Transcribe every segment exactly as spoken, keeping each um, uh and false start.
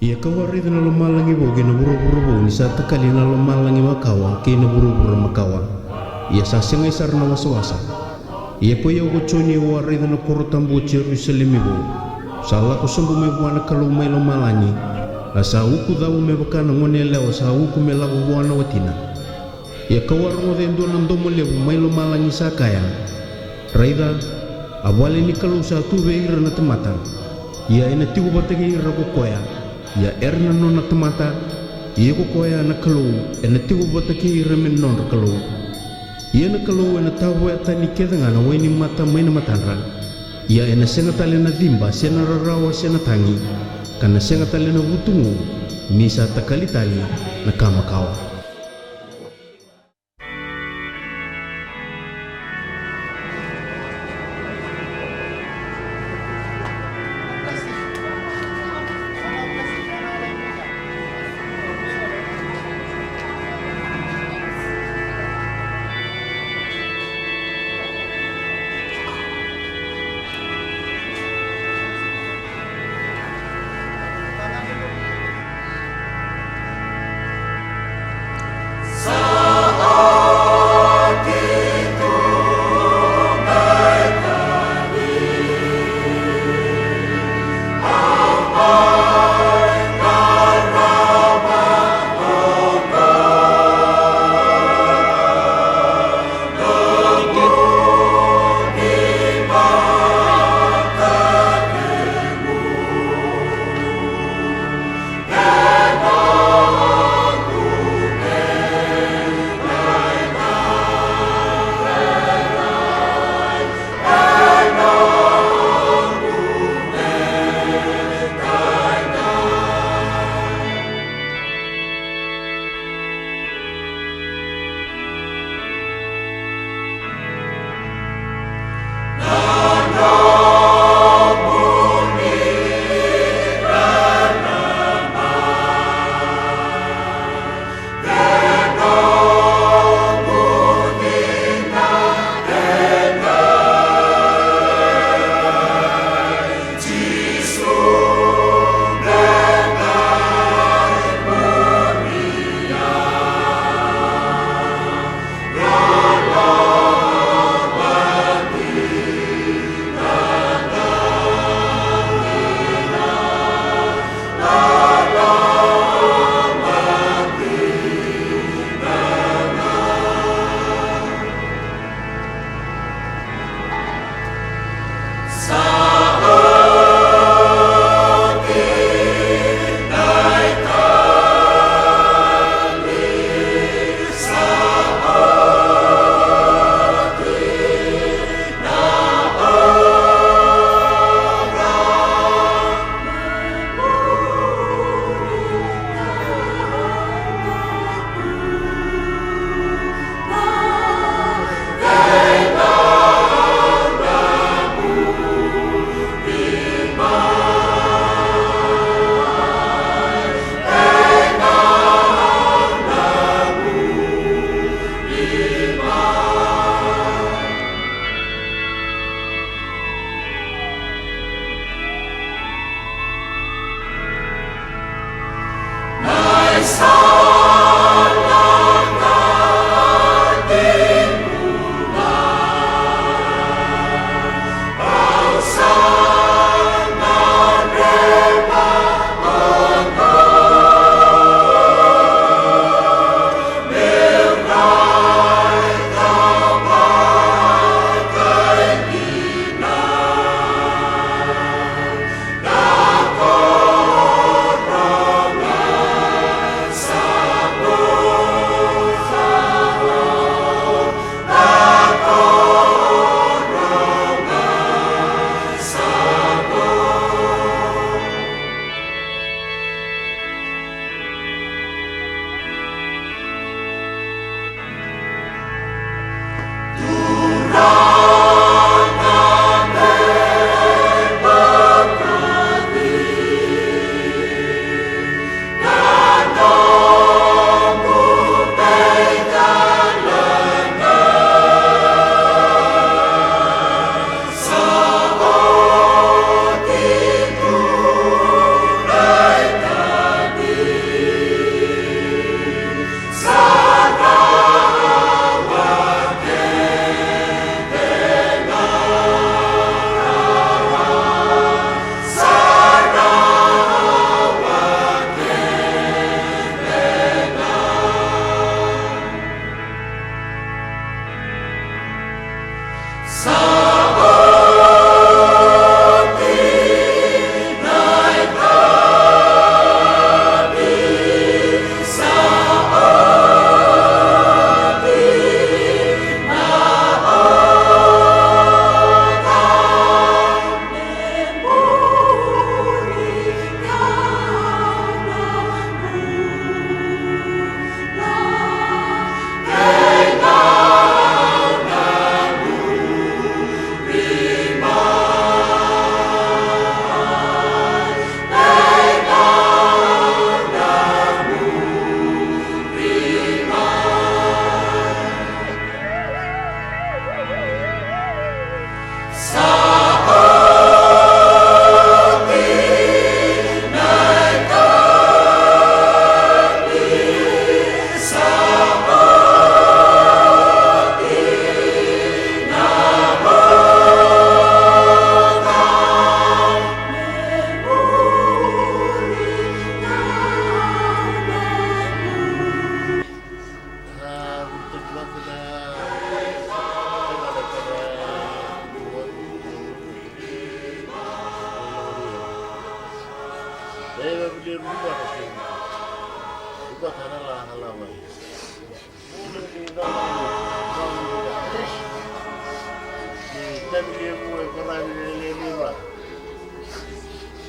Ia ka'u a raica na lomalagi vou kei na vuravura vou, ni sa takali na lomalagi makawa kei na vuravura makawa. Ia sa segai sara na wasawasa. Ia koi au ko Joni, au a raica na koro tabu o Jerusalemi vou, sa lako sobu mai vua na Kalou mai lomalagi, a sa uku cau me vaka na gone yalewa sa uku me lako vua na watina. Ia ka'u a rogoca e dua na domo levu mai lomalagi sa kaya: Raica, a vale ni Kalou sa tu vei ira na tamata, ia ena tiko vata kei ira ko koya, ia era na nona tamata, ia ko koya na Kalou ena tiko vata kei ira me nodra Kalou. Ia na Kalou ena tavoya tani kece ga na wainimata mai na matadra, ia ena sega tale na ciba se na rarawa se na tagi, ka na sega tale na vutugu, ni sa takali tani na ka makawa.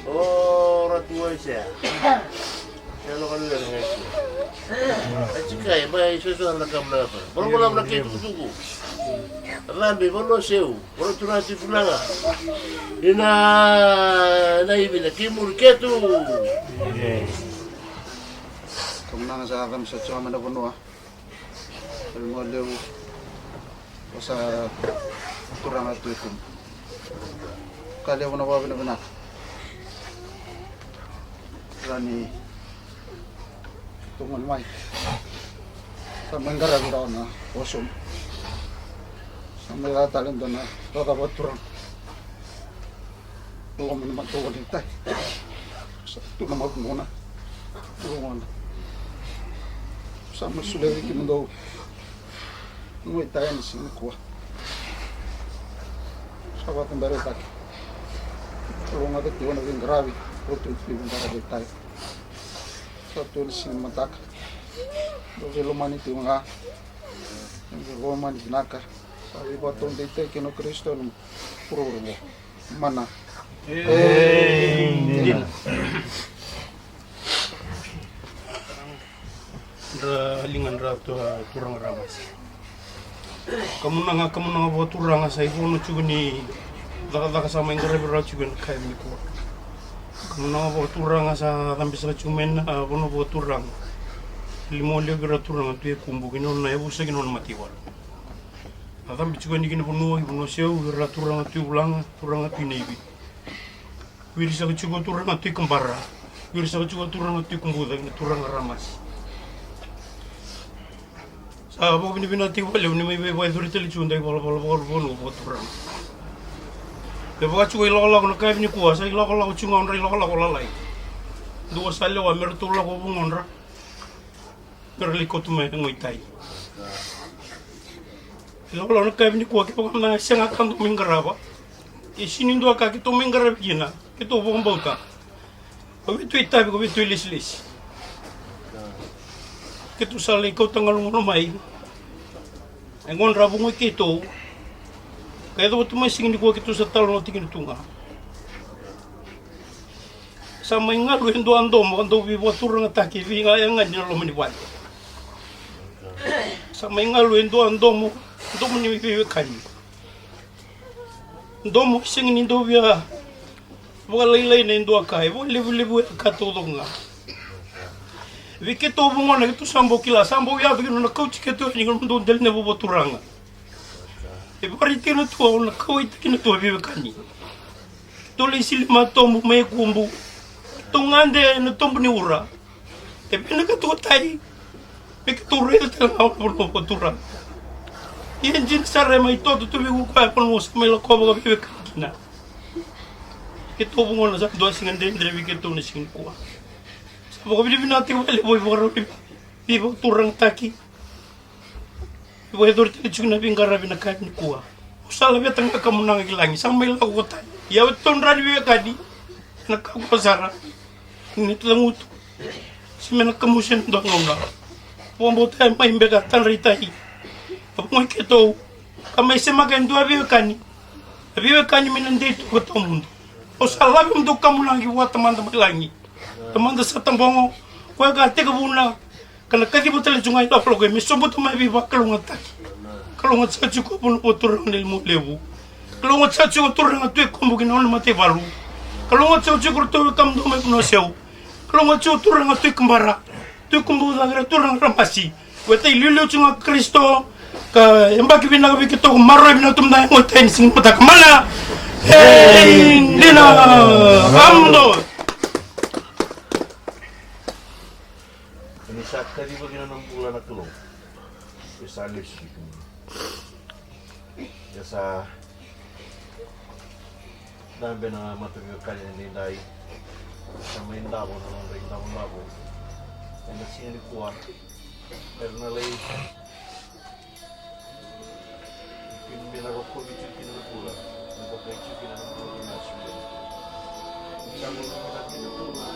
O ratu Aisea. E lako ni lere ga i kua. A tikai, mai soso na kamu na yapa. Bolo bolo na kei tukutuku. Rambi, bolo seu. Bolo turaga ti fulaga. Ina, na ivi na kei muri ketu. Kamu na ga sa kamu sa tiwa mai na vanua. Mo levu. O sa turaga tu e kumu. Ka levu na vavinavinaka. Rani tugoni mai. Sa mai qaravi rawa na oso. Sa mai ra tale dua na rara vaturaga. Loma ni matau ni tai. Sa tu na makunona. Lomona. Sa mai solia vei kemudou. Goi tai ena siga nikua. Sa vakaberetaki. Lomada tiko na veiqaravi. Koto tiko veiqaravi tai. Sa tu ena siga ni mataka. Dou veilomani tiko ga. Dou veilomani vinaka. Sa veivakataudeitaki kina o Karisito ena vuravura oqo. Mana. E dina. Dra liga dra tu, turaga Ramasi. Kamunaga, kamunaga vakaturaga sa ivono tiko ni cakacaka sa mai qaravi rawa tiko ena ka nikua. Kamunaga vakaturaga sa cabe saka tiko mai na vanua vakaturaga. Limo levu ira turaga tu e kubu ki nona yavusa ki nona mataivalu. A cabe tiko yani ki na vanua, i vanua seu, ira turaga tu i vulaga, turaga tu i naivi. Viri saka tiko turaga tu i kabara. Viri saka tiko turaga tu i kubuca, na turaga Ramasi. Sa vakavinavinaka tiko vakalevu ni mai veivakayacori tale tiko dai valavala vakavanua vakaturaga. Me vaka tiko i lakolako na ka yavi nikua, sa i lakolako tiko ga odra i lakolako lalai. Dua sa lewa me ratou lako vugodra. Mera lai kauta mai na goitai. Lawalawa na ka yavi nikua kevaka mada ga sega ka dou mai qarava. E sini dua ka keitou mai qaravi kina keitou vakabauta. Ko veitou itavi ko veitou ilesilesi. Keitou sa lai kauta galugalu mai. E godra vugoi keitou. Ka yacova tu mai siga nikua keitou sa talanoa tikina tu ga. Sa mai galu e dua domo ka dau veivakaturagataki e veiga e gani na loma ni vale. Sa mai galu e dua domo, domo ni veiwekani. Domo e sega ni dau via vakalailaina e dua ka, e vakalevulevu e ka taucoko ga. Vei keitou vugona keitou sa bau kila, sa bau yaco kina na kauti keitou yani ga na dau dela ni vakaturaga. E vakaraitaki na tua, au na kauaitaki na tua veiwekani. Keitou lai sili matobu mai kubu. Keitou gade ena tobu ni ura. E vinaka tu o tai. Me keitou raica tale ga o na vanua vakaturaga. Ia e dina sara e mai toto tu vei koya e vanua sa mai lakova ka veiwekani kina. Keitou vugona sa dua siga dredre vei keitou na siga nikua. Sa vakavinavinakataki vakalevu i vakarau ni veivakaturagataki. Vakayacori tale tiko na veiqaravi na ka nikua. Au sa laveta ga kamunaga ki lagi sa mai lako ko tai. Ia au e todra ni veiwekani ena kakua sara ni tagutu se me na kamusu ena dua gauna. Vakabauta e mai beka tadra i tai. A vugoi keitou ka mai semaka e dua veiwekani. A veiwekani me na dei tu ka tawamudu. Au sa lave mudou kamunaga ki vua Tamada mai lagi. Tamada sa tabogo koya ka tekivuna. Ka na kaciva tale tu ga i lakolako e me sobuta mai veivakalougatataki. Kalougata saka tiko vanua vakaturaga na limo levu. Kalougata saka tiko turaga tu e kubu ki na nona mataivalu. Kalougata saka tiko ratou e kamudou mai vanua seu. Kalougata tiko turaga tu i kabara. Tu i kubu cake ra turaga Ramasi. Veta i liuliu tu ga Karisito. Ka yabaki vinaka vei keitou ka maroroi vinaka tu mada ga e goi tai ni siga ni mataka mana. E dina. Kamudou. Ni sa kaciva kina na bula na Kalou. E sa lesu ki kemuni. E sa dabe na mataveiwekani edaidai. Sa mai davo na nodra idavodavo. Ena siga nikua era na lai Kina me na rokovi tiko kina na bula, me vaka e tiko kina na bula ni masu. Sa mo na kina tu na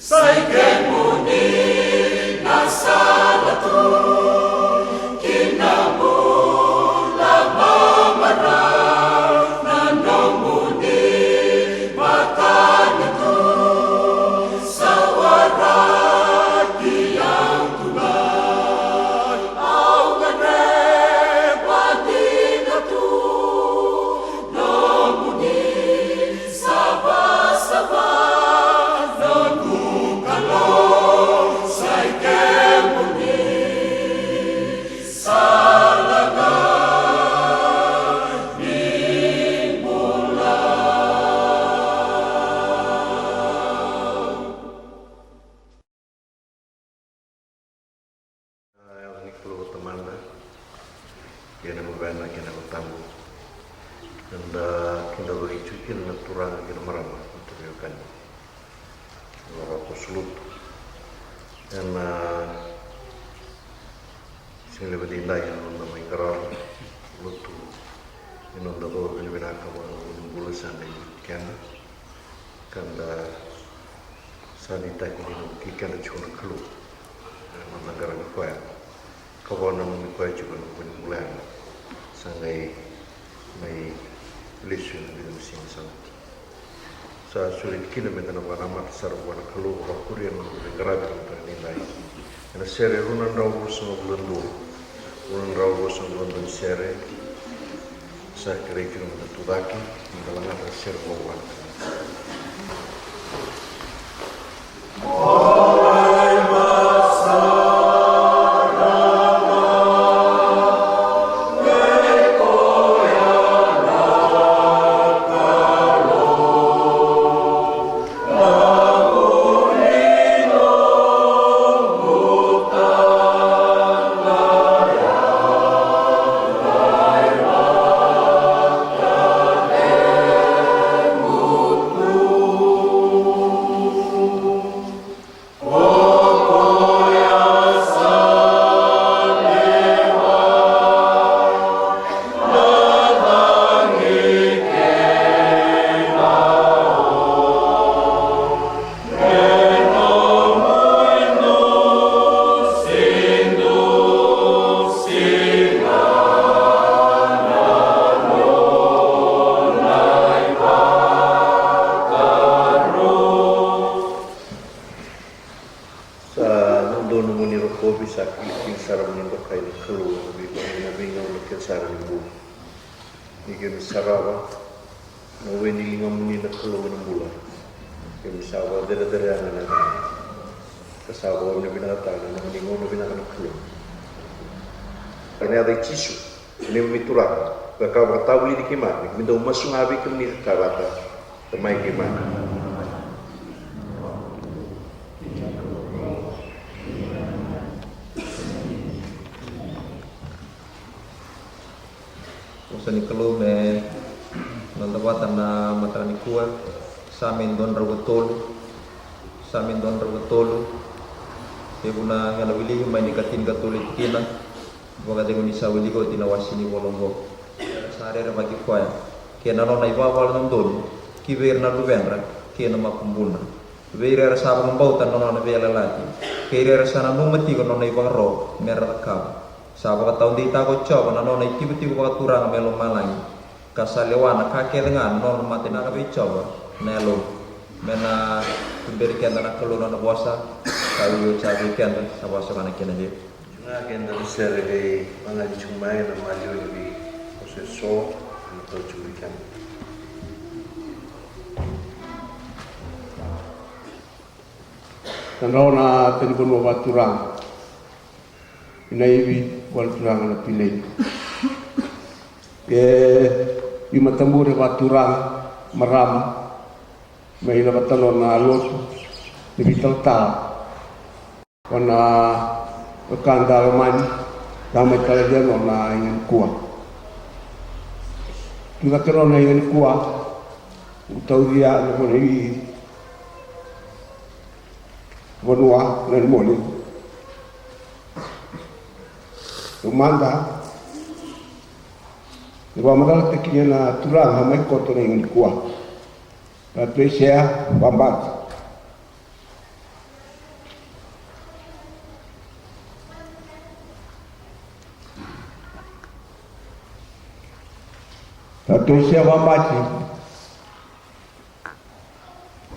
Sa i kemuni na sala tu ki na bula mamarau, na nomuni matanitu sa waraki au tu ga. Au gadreva dina tu nomuni savasava, noqu Kalou, sa i kemuni sala ga ni bula. Ena yaca ni Kalou Tamada, kei na Luvena, kei na Yalo Tabu. Eda kidavaki tiko kina na turaga kei na marama, na turaga kei na marama, na vakaposolutu. Ena siga levu edaidai, ena noda mai qarava lotu, ena noda vakavinavinaka vua na vu ni bula sa dai keda. Ka da sa nuitaki ni noqu kei keda tiko na Kalou. E, meda qaravi koya ka vakananumi koya tiko ena vu ni bula ya. Sa qai mai lesu ena vica na siga sa oti. Sa sureti kina meda na vakanamata sara vua na Kalou, vakakuria na noda qaravi ena mataka edaidai. Ena sere rua na drau ruasagavulu ka dua. Rua na drau ruasagavulu ka dua ni sere. Sa kerei kina meda tucake, meda lagata na sere vakavuqa. Sa dodonu mo ni rokovi, sa kilikili sara mo ni dokai na Kalou ena veigauna kece sara ni bula. Ni keimami sarava na we ni ligamuni na Kalou ena bula, keimami sa vakacerecerea ga na yacamuni ka sa vakavinavinakataka na nomuni gauna vinaka na Kalou. Ena yaca i Jisu, neimami Turaga, ka vakatavulici keimami, me dau masu ga vei kemuni ka rawata. Tamai keimami. Vosa ni Kalou me noda vata na mataka nikua. Same dua na drau ka tolu. Same dua na drau ka tolu. Tevu na gauna wiliki mai na ikatinikatolu e tikina. Vakacegu ni sa wiliki oti na wase ni vola oqo. Sa rerevaki koya kei na nona ivalavala dodonu ki vei ira na luvedra kei na makubuna. Vei ira era sa vakabauta na nona veiyalayalati, kei ira era sa nanuma tiko na nona ivakaro me ra cakava. Sa vakataudeitaka o Jiova na nona itikotiko vakaturaga mai lomalagi, ka sa lewa na ka kece ga na nona mata vinaka vei Jiova na Yalona. Me na tuberi keda na Kalou na nona vosa, sa wili oti vei keda, sa vakasoka na kena levu. Ga keda na sere qai vagani tiko mai na maliwa ni vei vosa eso, na tau tiko vei keda. Na drau na tani vanua vakaturaga. Ina ivi vua na turaga na Tui Laivi. E imatabure vakaturaga, marama, mai na vatalo na lotu, na vitalatala. O na wekada lomani, Sa mai talevi nona iga nikua. Tu cake nona iga nikua. Gu taucia na vanua i vanua na ni moli. Taumada. Ni vakamacalataki na turaga mai koto na iga nikua. Na Tuaisea Vabati. Na Tuaisea Vabati.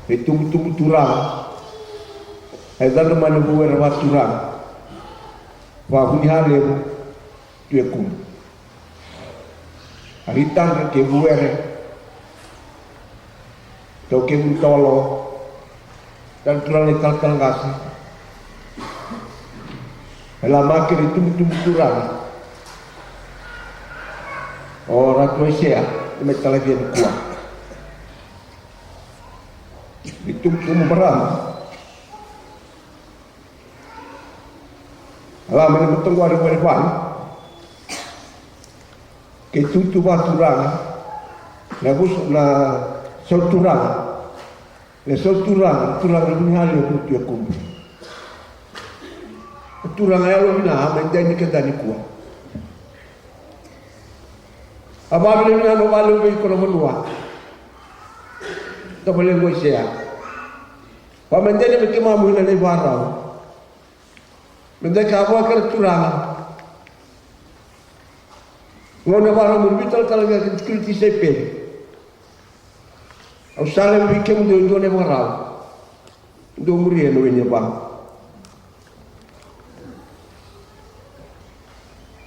E tubutubu turaga. E cadra mai na vuere vakaturaga. Vakavuniha levu tu e Kumu. A ritadra ke vuere. Tau ke vuni tawalo. Tara turaga na italatala qase. E la makere tubutubu turaga. O Ratu Aisea, e mai talevi nikua. Ni tubutubu marama. A la mai na mataqari Wairivale. Ke tutu vakaturaga. Na vusa na sauturaga. Na sauturaga, turaga na vuniha levu tu e Kumu. Turaga yalo vina, a mai dai ni keda nikua. A vavinavinaka na vale vei iko na vanua. Tavale qo Aisea. Vamedeni me keimamu ina na ivarau. Me dai ka vua kei na turaga. Gauna e varau mo ni vitalatala kei na tikina tisaipeli. Au sa laiva vei kemudou e dua na ivarau. Dou muria na wai ni yavana.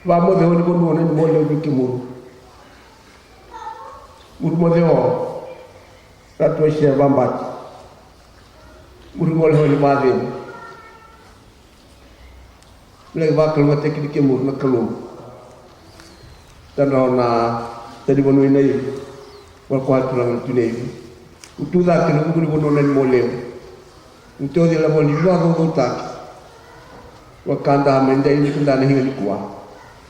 Vamoce o ni vanua na ni mo levu vei kemuru. Muri moce o. Ratu Aisea Vabati. Muri gole o ni vacegu. Lai vakalougatataki ni kemuru na Kalou. Tadra o na tani vanua i Naivi. Wala ko a turaga na tu Naivi. U tu cake na vuku ni vanua na ni mo levu. U te oci lavo ni vakacaucautaki. Vakada me dai ni keda na higa nikua.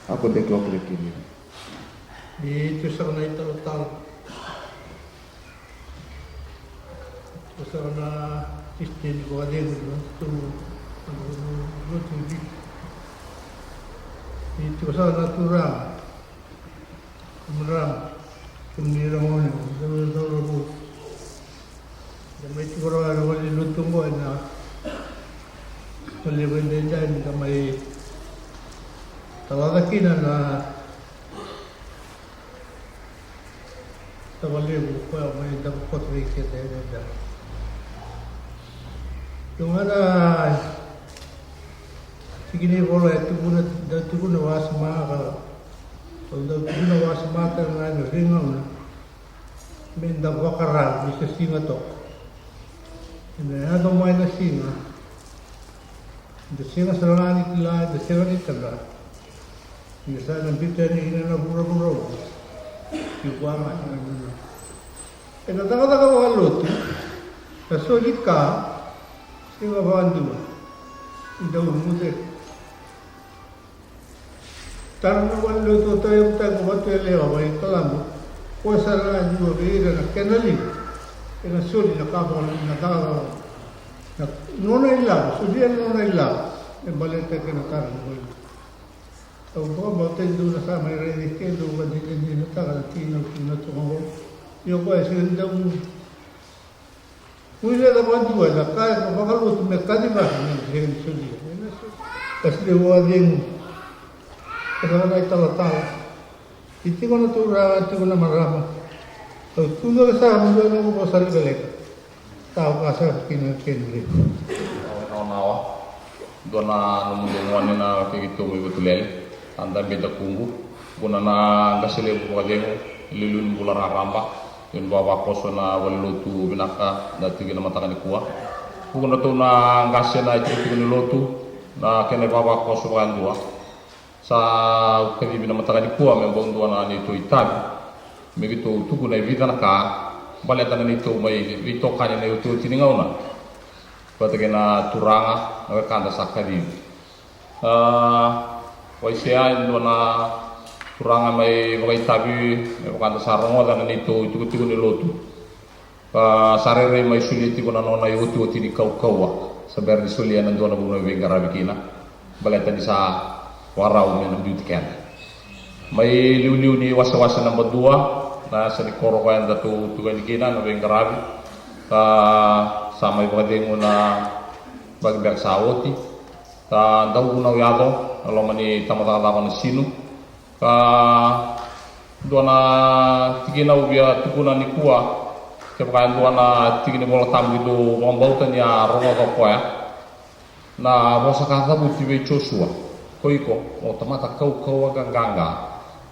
A ko deki waka na kini. Ni tu saka na italatala. Ko saka na Krisiteni vakacegu ni lotu, lotu Viti. Ni tiko saka na turaga, marama, kemuni na gone, kemuni na cauravou. Da mai tiko rawa ena valenilotu oqo ena vale vakaedaidai ni da mai talaca kina na Tavalevu koya mai Davukoto vei keda e Vevela. Io ga na tikina ivola e tukuna, dau tukuna wasama ka, dau tukuna wasama tale ga ena veigauna me da vakarau ni se siga toka. Ena yaco mai na siga. Da sega sara ga ni kila, da sega ni tadra. Ni sa na biuta yani kina na vuravura oqo. Tiko ga na nona. Ena cakacaka vakalotu, na soli ka, sega vakadua. Ni dau muce. Tara na valenilotu o tauyavutaki ko Vatuyalewa mai Kalabu. Koya sara ga e dua vei ira na kena liga. Ena soli na ka vaka na cakacaka. Na nona ilavo, solia na nona ilavo. E baleta kena tara na valenilotu. Au vakabauta e dua na sa mai raici ke dua vakadinadinataka na tikina, na tikina toka oqo. Io koya e sega ni dau Ui, leca vakadua ena ka ena vakalotu me kacivaki me na sega ni solia. Ena so-, kasi levu vakacegu. Ka saka na italatala. Ni tiko na turaga, tiko na marama. Au tucake sara me dua na noqu vosa lekaleka. Tau ka sara kina kena levu. Au nawa. Dua na nomudou gone na keitou mai Vatulele. A dabe i Dakuqu. Vukuna na qase levu vakacegu, iliuliu ni bula raraba, io ni vavakoso na valenilotu vinaka da tiko kina mataka nikua. Vukudratou na qase na itikotiko ni lotu, na kena ivavakoso vakadua. Sa kacivi na mataka nikua me bau dua na neitou itavi, me keitou tukuna e vica na ka, baleta na neitou mai veitokani na iotioti ni gauna. Vata kei na turaga, na wekada sa kacivi. A, Waisea e dua na turaga mai vakaitavi, me vaka da sa rogoca na neitou itikotiko ni lotu. Ka sa rairai mai solia tiko na nona iotioti ni kaukauwa sa bera ni solia ena dua na vanua e veiqaravi kina, baleta ni sa vakarau me na biuti keda. Mai liuliu ni wasewase naba dua, na yasa ni koro koya datou tukuni kina na veiqaravi, ka sa mai vakacegu na baki beka sa oti. Sa dau vunau yaco na loma ni tabacakacaka o Nasinu. Ka dua na tikina au via tukuna nikua, kevaka e dua na tiki ni Vola Tabu keitou vakabauta ni a rogoca o koya. Na vosa ka cavuti vei Josua: Ko iko, mo tamata kaukauwa ka qaqa,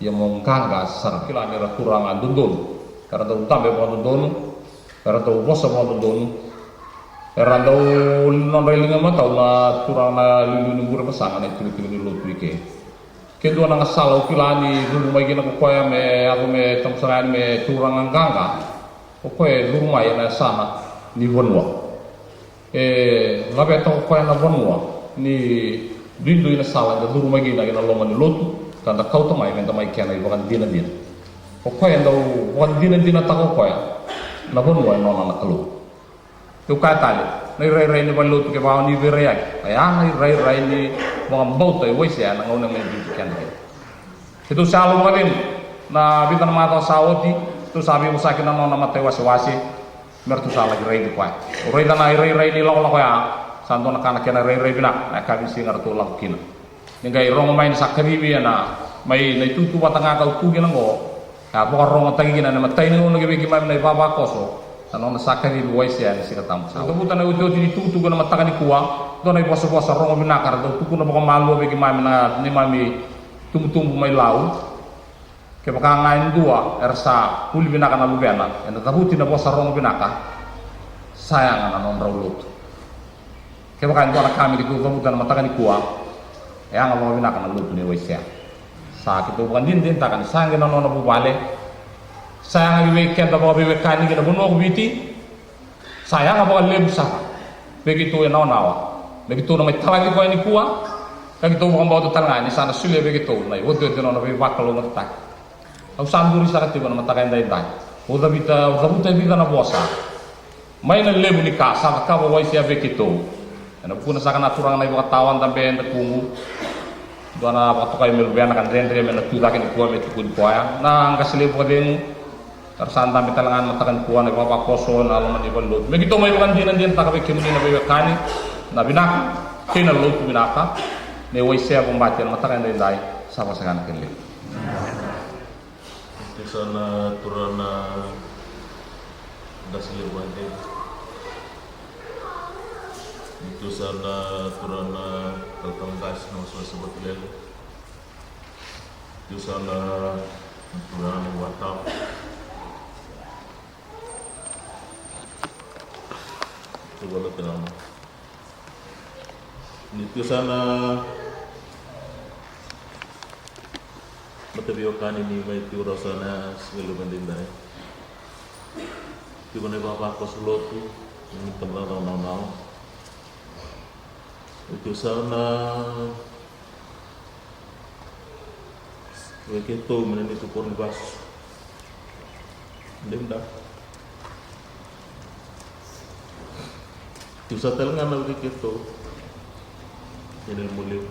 ia mo qaqa sara. Kila ni ra turaga dodonu, era dau dabe vakadodonu, era dau vosa vakadodonu, era dau nodra liga matau na turaga na liuliu ni bure vasaga na itikotiko ni lotu i ke. Ke dua na gasala au kila ni curu mai kina ko koya me yaco me tamusaga yani me turaga qaqa, o koya e curu mai ena yasana ni vanua. E laveta o koya na vanua ni duidui na sala eda curu mai kina ki na loma ni lotu, ka da kauta mai me da mai kena ivakadinadina. O koya e dau vakadinadinataka o koya na vanua e nona na Kalou. Au kaya tale, na irairai ni valelotu kevaka o ni veiraiyaki, oya na irairai ni vakabauta e Waisea na gauna e mai biuti keda kina. Keitou sa yalo vakacegu na vica na macawa sa oti, keitou sa veivosaki na nona mataiwasewase me ratou sa laki raici koya. Au raica na irairai ni lakolako ya, sa dua na ka na kena rairai vinaka na yakavi ni siga ratou lako kina. Ni qai rogo mai ni sa kacivi ena, mai na itutu vata ga kau tu kina qo, e a vakarogotaki kina ena imatai ni gauna ki vei keimami na ivavakoso na nona sa kacivi Waisea ena Siga Tabu sa oti. Cavuta na iotioti ni tukutuku ena mataka nikua, dua na ivosavosa rogo vinaka era dau tukuna vakamalua vei keimami na neimami itubutubu mai Lau. Kevaka ga e dua era sa vuli vinaka na luvena ena cavuti na vosa rogo vinaka, sa yaga na nodrau lotu. Kevaka e dua na ka me keitou cavuta ena mataka nikua, e yaga vakavinaka na lotu nei Waisea. Sa keitou vakadinadinataka ni sa qai na nona vuvale, sa yaga ki vei keda vakaveiwekani ki na vanua ko Viti. Sa yaga vakalevu sara vei keitou e nawanawa me keitou na mai talaki koya nikua, ka keitou vakabauta tale ga ni sa na solia vei keitou na iotioti ni nona veivakalougatataki. Au sa duri saka tiko ena mataka edaidai, au cavuta, au cavuta e vica na vosa mai na levu ni ka sa cakava o Waisea vei keitou. Ena vukuna saka na turaga na ivakatawa, dabe e dakuqu, dua na vakatokai me luvena ka dredre me na tu cake nikua me tukuni koya. Na qase levu vakacegu era sa dabe tale ga ena mataka nikua, na ivavakoso, na loma ni valelotu. Me keitou mai vakadinadinataka vei kemuni na veiwekani na vinaka kei na lotu vinaka nei Waisea Vabati ena mataka edaidai. Sa vakasakana kei na levu. Ni tu sa na turaga na qase levu vakacegu. Ni tu sa na turaga na talatala qase na wasewase Vatalele. Ni tu sa na turaga na iVakatawa. Tu vale tale ga. Ni tu sa na mataveiwekani ni mai tiko rawa sa na siga levu edaidai. Tiko na ivavakoso lotu ni tabacakacaka naonawa. Ni tu sa na Vei keitou mai na neitou koro ni vasu. Dei mada. Tu sa tale ga na vei keitou. Ena loma levu.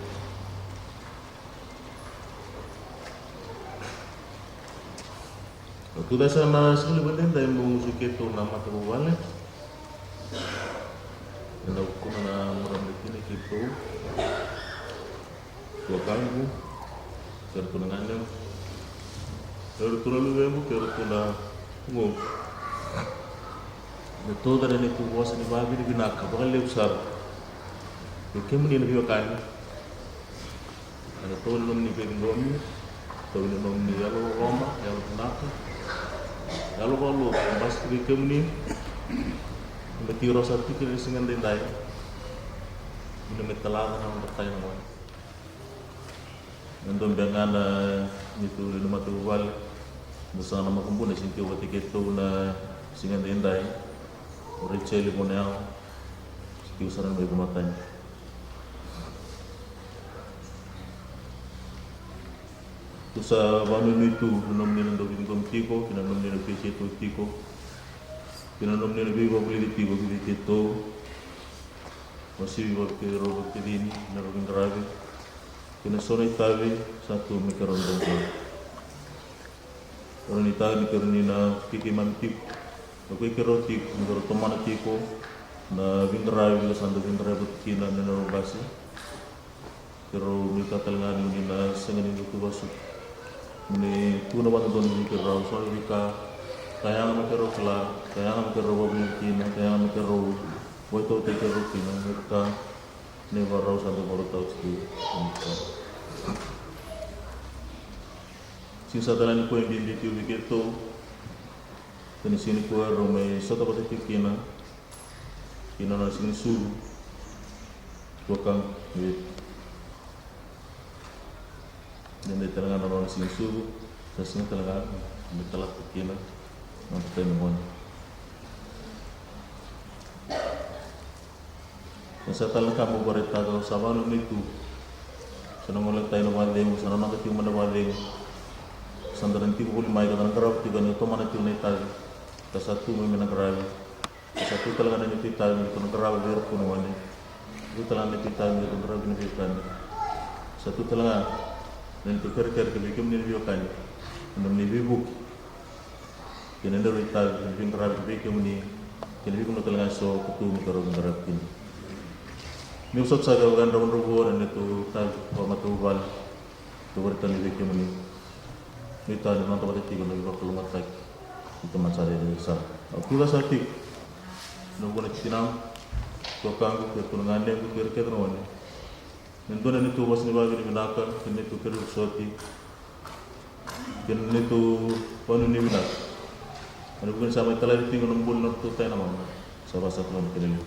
Au tu cake sara na siga levu edaidai meu gusu keitou na matavuvale. Ena vukuna na marama ni tina keitou. Tuakaqu, kei ratou na ganequ, kei ratou na luvequ, kei ratou na guqu. Me tauca na neitou vosa ni vakavinavinaka vakalevu sara vei kemuni na veiwekani. Ena tau ni nomuni veiciqomi, tau ni nomuni yalololoma, yalovinaka, yalovakalotu, basika vei kemuni. Me tiko rawa sara tiko ena siga edaidai. Ni na me talaca na nodra tai na gone. Me dua beka ga na neitou lewe ni matavuvale, na saga na makubuna e sega ni tiko vata kei keitou na siga edaidai. O Rachel Voneau, sega ni tiko sara mai vakamatani. Tou sa vanuinui tu na nomuni na dau veiciqomi tiko kei na nomuni na veikeitou tiko kei na nomuni na veivakavulici tiko ki vei keitou. Uasivi vakakeirau vakaceceni na rau veiqaravi kei na so na itavi sa tu me keirau dau qo. Keirau nuitaka ni keirau ni na keimami tiko, na koi keirau tiko, ni keirau tomana tiko na veiqaravi ka sa dau veiqaravi vata kina na neirau qase. Keirau nuitaka tale ga ni oni na sega ni dau tu vakasuka. Ni tu na vakadodonu vei keirau so na veika ka yaga me keirau kila, ka yaga me keirau vakavulici kina, ka yaga me keirau vakaitautaki keirau kina, me ka ni vakarau sa dau vakarautaka tiko. Siga sa tale ga nikua e bibi tiko vei keitou. Kei na siga nikua erau mai sota vata tiko kina kei na nona siga ni sucu. Tuakaqu, e dede tale ga na nona siga ni sucu. Sa siga tale ga me talata kina na noda taimagone. E sa tale na ka meu vakaraitaka, au sa vanuinui tu. Sa na gole tai na vakacegu, sa na noda tiko mai na vakacegu. Sa da na tiko voli mai ka da na qarava tiko, ni tomana tiko na itavi ka sa tu mai me na qaravi. Sa tu tale ga na neitou itavi me tou na qarava vei iratou na gone. Sa tu tale ga na neitou itavi me tou na qarava kina veiwekani. Sa tu tale ga na neitou kerekere ki vei kemuni na veiwekani, na nomuni veivuke kei na neirau itavi, na veiqaravi vei kemuni kei na veivanua tale ga eso ka tu me keirau veiqaravi kina. Ni vosota saka vakadravudravua na neitou itavi vakamatavuvale. Tou vakaraitaka vei kemuni. Nuitaka ni noda vata tiko na veivakalougatataki ni tamata sa rairai sara. Au tucake sara tiko ena vukuna tinaqu, tuakaqu, kei iratou na ganequ kei ira kece na gone. Me dua na neitou vosa ni vakavinavinaka kei na neitou kerei vosoti kei na neitou vanuinui vinaka. Ena vukuna sa mai talai tiko na bula na nodratou tai na gone. Sa vakasakalamu kina levu.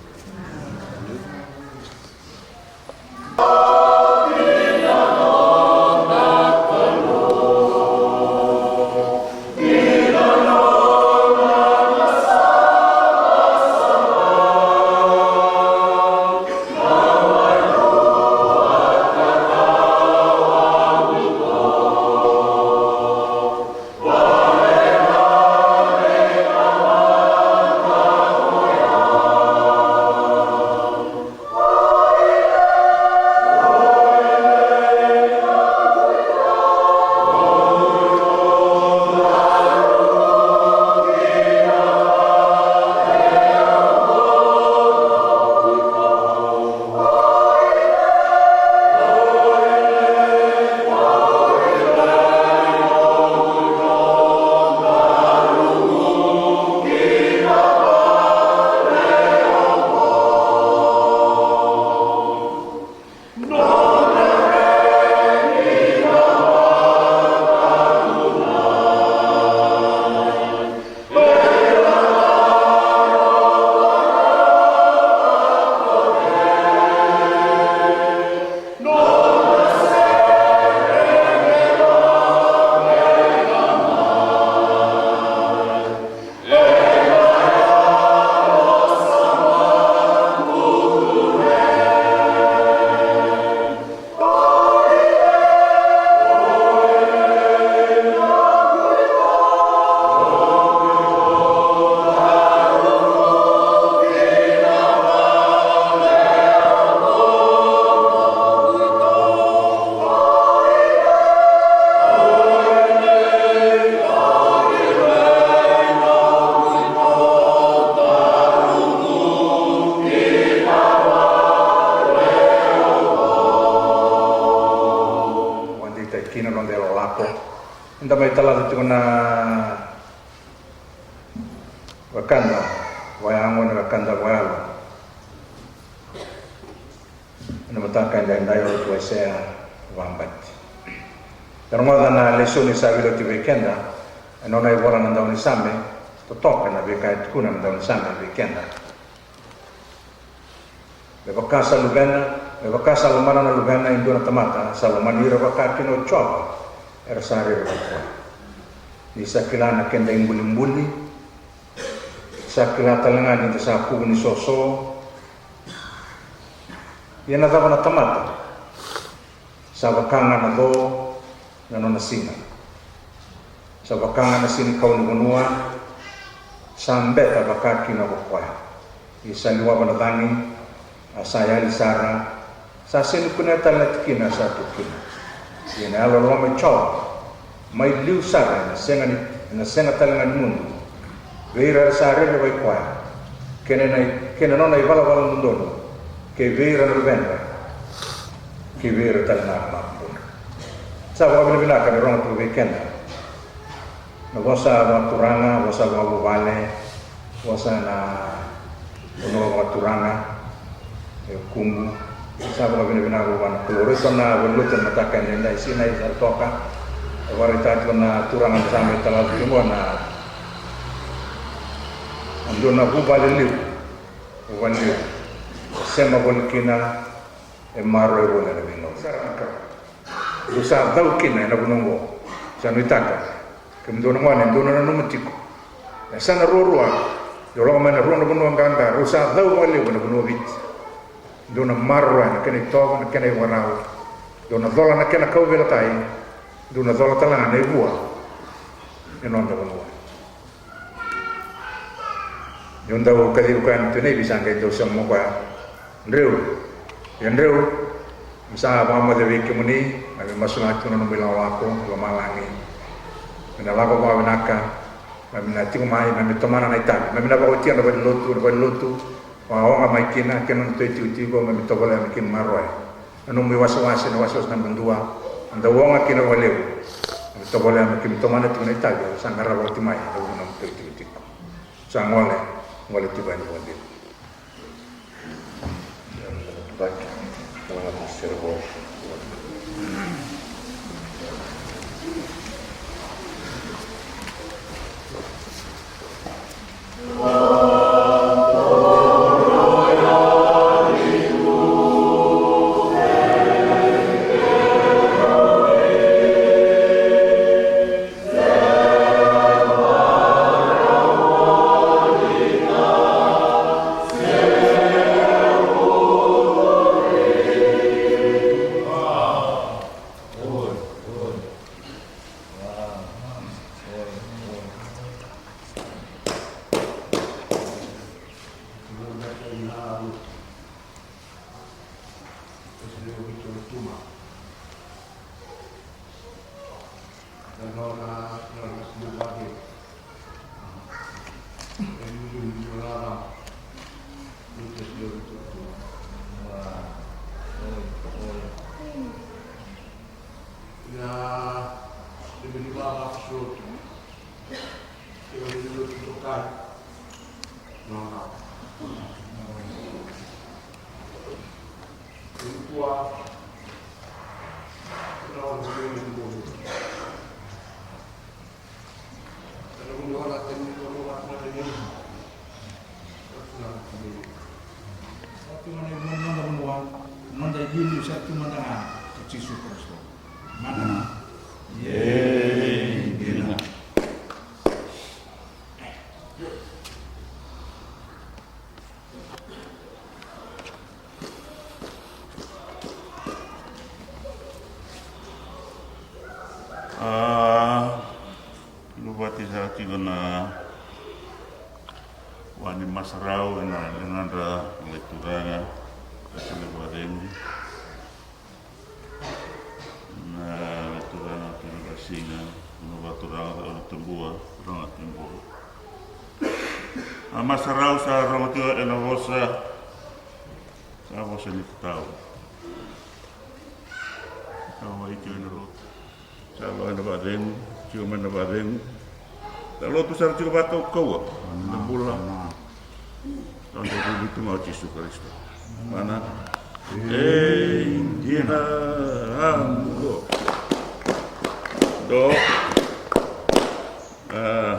Vakadeitaki kina na noda yalo lako. Eda mai talaca tiko na wekada vakayago, na wekada vakayalo. Ena mataka edaidai o Lotu Aisea Vakabati. Da rogoca na lesoni sa veilakoyaki vei keda ena nona ivola na daunisame, totoka na veika e tukuna na daunisame vei keda. Me vaka sa luvena, me vaka sa lomana na luvena e dua na tamata, sa lomani ira vaka kina o Jiova era sa rerevaki koya. Ni sa kila na keda ibulibuli, sa kila tale ga ni da sa kuvu ni soso. Ia na cava na tamata? Sa vaka ga na co, na nona siga. Sa vaka ga na siga ni kau ni vanua, sa beta vaka kina ko koya. Ia sa liwava na cagi, a sa yali sara, sa sega ni kunea tale na tikina sa tu kina. Ia na yalololoma i Jiova mai liu sara, ena sega ni, ena sega tale ga ni mudu vei ira era sa rerevaki koya, kei na, kei na nona ivalavala dodonu, kei vei ira na luvedra, kei vei ira tale ga na makubudra. Sa vakavinavinaka ni rogo tu vei keda na vosa vakaturaga, vosa vakavuvale, vosa na vanua vakaturaga e Kubu. Sa vakavinavinaka vua na Kalou. Raica na valelotu na mataka edaidai, Sinai Saratoga. E vakaraitaka tiko na turaga na sa mai talautu tiko na dua na vuvale liu, vuvale liu e sema voli kina, e maroroi voli ena veigauna. Sara na ka. Dou sa cau kina ena vanua oqo. Sa nuitaka kemudou na gone, dou na nanuma tiko. E sa na ruarua, dou lako mai na rua na vanua qaqa, rau sa cau vakalevu ena vanua o Viti. Dou na maroroya na kena itovo, na kena ivakarau. Dou na cola na kena kauveilatai. Dou na cola tale ga na ivua ni noda vanua. Niu dau kacivi koya na tui Naivi, sa qai dau sauma o koya. Dreu, ia dreu, me sa vakamoce vei kemuni, na veimasu ga tiko na nomu ilakolako i lomalagi. Me na lako vakavinaka, me na tiko mai, me tomana na itavi, me na vakaotia na valelotu, na valelotu. Vakaoga mai kina, kei na noda itikotiko, me tovolea me keimami maroroya na nomu iwasewase, na wasewase naba dua, eda oga kina vakalevu. Me tovolea me keimami tomana tiko na itavi, sa qarava oti mai na nomu itikotiko. Sa gole, gole tiko ena vakadina. Sa tu mai na ivua ni noda vanua, noda iliuliu sa tu mada ga ko Jisu Karisito. Mana. Ei, dina. A, luvati sara tiko na wa ni masarau ena ligadra na lai turaga, ka sa na vakacegu. Na turaga Tui Nabasiga, na vakaturaga Tui Tabua, turaga Tui Bua. A masarau sa rogo tiko ena vosa, sa vosa ni tatau. Sa wai tiko ena lotu. Sa lako ena vakacegu, tiko mai na vakacegu. Sa lotu sara tiko vakaukauwa na bula. Sa dau vulica tu ga o Jisu Karisito. Mana. Ei, dina, a muduo. Do. A.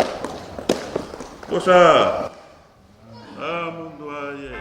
Vosa. A muduo, a, ye.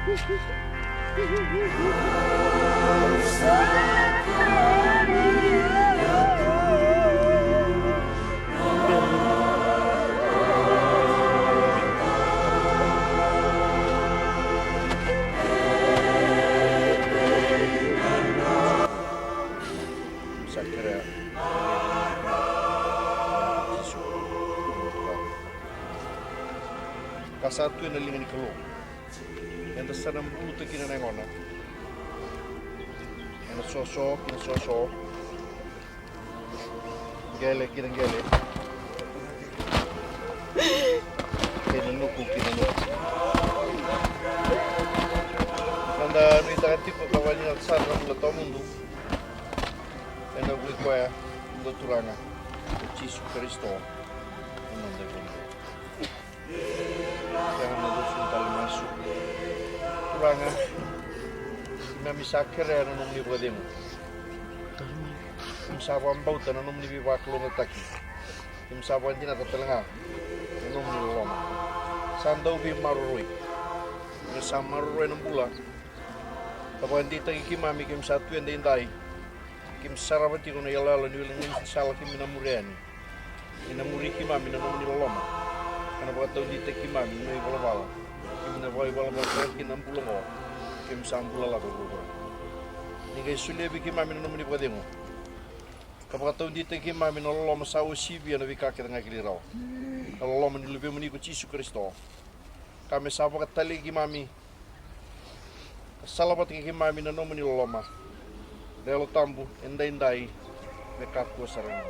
Sa kerea. Ka sa tu ena liga ni Kalou. Eda sa na buluta kina na yagona. Ena soso kina soso. Qele kina qele. Kei na nuku kina nuku. Eda nuitaka tiko ka vakavinaka sara na bula tawamudu. Ena vuku i koya, noda Turaga, o Jisu Karisito, na noda iVakabula. Sega na dou sega tale masu. Turaga, keimami sa kerea na nomuni vakacegu. Keimami sa vakabauta na nomuni veivakalougatataki. Keimami sa vakadinata tale ga na nomuni loloma. Sa dau veimaroroi. Keimami sa maroroya na bula. Ka vakadeitaki keimami, keimami sa tu edaidai. Keimami sarava tiko na iyaloyalo ni wili ni sala keimami na muria yani. Ni na muri keimami na nomuni loloma. Ka na vakataudeitaki keimami na nomu ivalavala. Keimami na vakaivalavalavuta kina na bula oqo. Keimami sa bula lako i vuravura. Ni qai solia vei keimami na nomuni vakacegu. Ka vakataudeitaki keimami na loloma sa uasivia na veika kece ga e kilai rawa. Na loloma ni Luvemuni ko Jisu Karisito. Ka me sa vakatalai keimami. Ka salavata kei keimami na nomuni loloma. Na Yalo Tabu, edaidai, me kakua sara ga.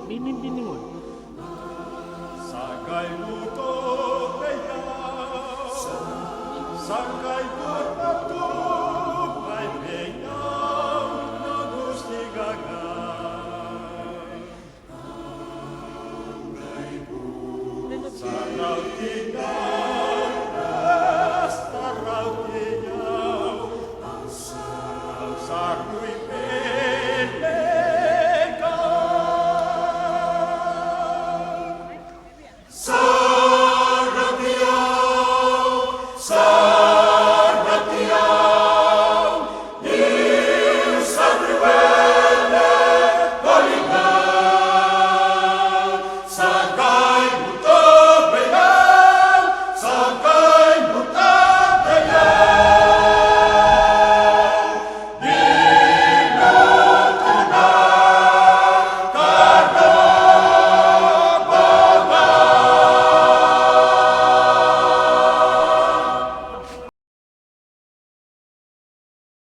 Binibini gona. Sa qai luto vei au, sa qai luto tu mai vei au na gusi gaga. Sa rauti au, sa rauti au, sa rui